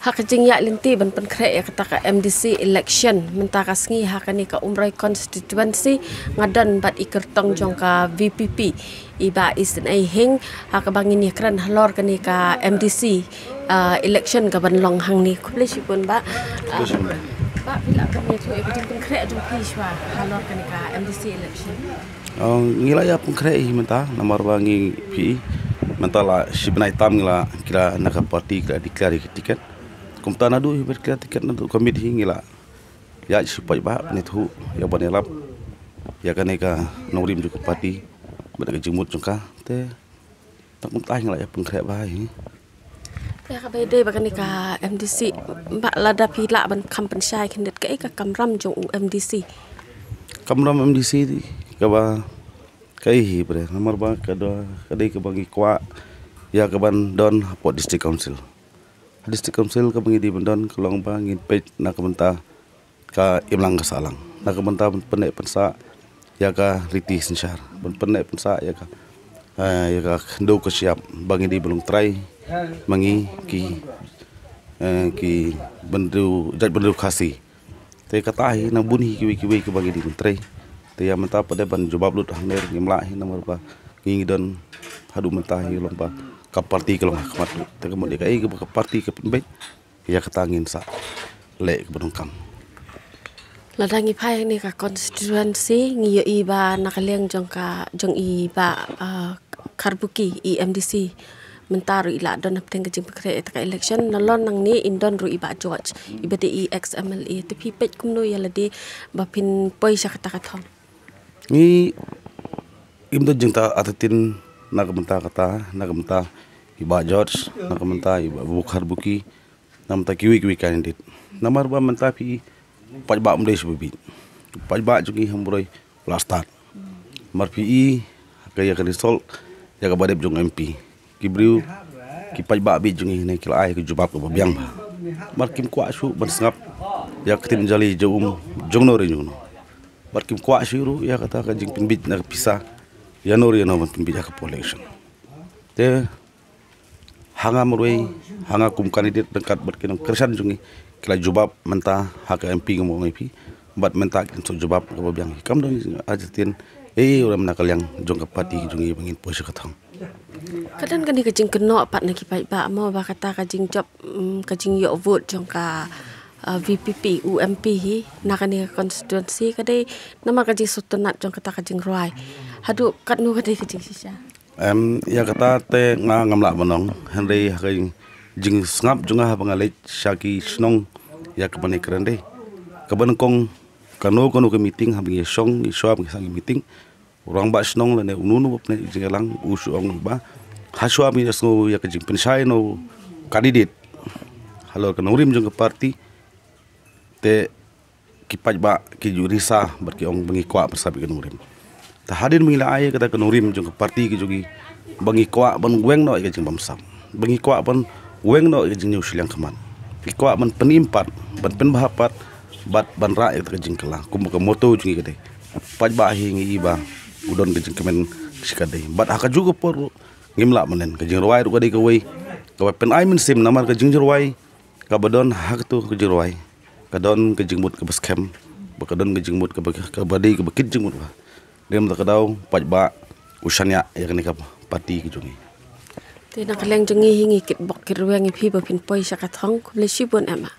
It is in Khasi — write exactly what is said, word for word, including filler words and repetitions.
Ha ka jingïaid lynti ban pynkhreh ïa kata ka M D C election mynta ka sngi ha kane ka Umroi constituency, nga don bad i kyrtong jong ka V P P, i Bah Isynei Hing, ha kaba ngin ïakren halor kane ka M D C, ah, election kaban long hangne. Khublei shibun, Bah. Ah, Bah, phi lah ban ïathuh ïa ka jingpynkhreh jong phi shuwa halor kane ka M D C election? Oh, ngi la ïa pynkhreh hi mynta, namar ba ngi phi mynta la shi bnai tam ngi la, ki la na ka party ki la declare ïa ka ticket. Kumta naduh hi ba declare ticket naduh ka miet hi ngi la ïa shi paidbah ban ïathuh, ïa ban ïalap ïa kane ka nongrim jong ka party bad ka jingmut jong ka. Te tang kumta hi ngi la ïa pynkhreh bha hi. Te kaba ïadei bad kane ka M D C, Bah, lada phi lah ban kham pynshai khyndiat, kaei ka kamram jong u M D C? Kamram M D C kaba kaei hi bre, namar ba ka dei, ka dei kaba ngi kwah ïa kaban don hapoh District Council. Ha District Council kaba ngi dei ban don ka long ba ngin peit na ka bynta ka imlang ka sahlang, na ka bynta ban pynneh pynsah ïa ka riti synshar, ban pynneh pynsah ïa ka, eh, ïa ka khyndew ka shyiap ba ngi dei ban long trai ma ngi ki, eh, ki bynriew, jaitbynriew Khasi. Te kata hi na bun hi kiwei kiwei kaba ngi dei ban trei. Te ïa mynta pat de ban jubab lut hangne ngim lah hi namar ba ngi ngi don haduh mynta hi long ba ka party ka long ha khmat. Te ka mut ïa kaei kaba ka party ka pynbeit, ïa kata ngin sa leh kaba donkam. Lada ngi phai ne ka constituency, ngi ïohi ba na ka liang jong ka, jong i Bah, ah, Kharbuki, i M D C mynta ruh i la don hapdeng ka jingpynkhreh ïa ka election. Nalor nangne in don ruh i Bah George, iba dei i ex M L A. Te phi peit kumno ïa lade ba phin poi sha kata ka thong? Ngi im don jingtah artatien na ka bynta kata, na ka bynta i Bah George, na ka bynta i Bah Kharbuki, na ka bynta kiwei kiwei candidate. Namar ba mynta phi paidbah um dei shuh ba bieit. Paidbah jong ngi ha Umroi la stad. Mar phi i ka ïa ka result ïa kaba dep jong M P. Ki briew, ki paidbah bieit jong ngi ne ki la ai ka jubab kaba biang bha. Mar kim kwah shuh ban sngap ïa ka ktien jali jong um jong no re jong no. Mar kim kwah shuh ruh ïa kata ka jingpynbeit na ka pisa ïa no re ïa no ban pynbeit ha ka election. Te ha nga marwei, ha nga kum candidate ryngkat bad ki nongkyrshan jong ngi, ki la jubab mynta ha ka M P, nga ong ïa phi, bad mynta kin sa jubab kaba biang. Kam don artatien ei ei ruh na ka liang jong ka party jong ngi ba ngin poi sha ka thong. Ka don kane ka jingkynnoh pat na ki paidbah mo ba kata ka jingjop, mm, ka jingïoh vote jong ka, uh, V P P, u M P hi na kane ka constituency, ka dei namar ka jingsngewtynnat jong kata ka jingrwai. Haduh katno ka dei ka jingshisha? Em, ïa kata te nga ngam lah ban ong, hynrei ha ka jingsngap jong nga haba nga leit sha ki shnong ïa kaba ngi kren dei, kaba nyngkong kano kano ka meeting haba ngi shong, ngi shuwa ba ngi sdang meeting, u rangbah shnong lane uno uno ba pynïaid jingïalang u shu ong ba ha shuwa ba ngi ïa sngew ïa ka jingpynshai na u candidate halor ka nongrim jong ka party, te ki paidbah ki ju risa bad ki ong ba ngi kwah ban sngap ïa ka nongrim. Te hadien ba ngi la ai kata ka nongrim jong ka party ka jong ngi, ba ngi kwah ban weng noh ïa ka jingbamsap, ba ngi kwah ban weng noh ïa ka jingñiew shiliang khmat, ngi kwah ban pynim pat, ban pynbha pat, bad ban rah ïa kata ka jingkylla, kumba ka motto jong ngi ka dei. Paidbah hi ngi i ba u don ka jingkmen shi katdei. Bad ha kajuh ka por ruh ngim lah ban len, ka jingrwai ruh ka dei kawei kaba pynai mynsiem, namar ka jingjyrwai kaba don ha kato ka jingrwai ka don ka jingmut kaba skhem, ba ka don ka jingmut kaba, kaba dei kaba kit jingmut bha. Dei namar kata ka daw paidbah u shaniah ïa kane ka party ka jong ngi. Te na ka liang jong ngi hi ngi kitbok kitrwiang ïa phi ba phin poi sha ka thong. Khublei shibun em Bah.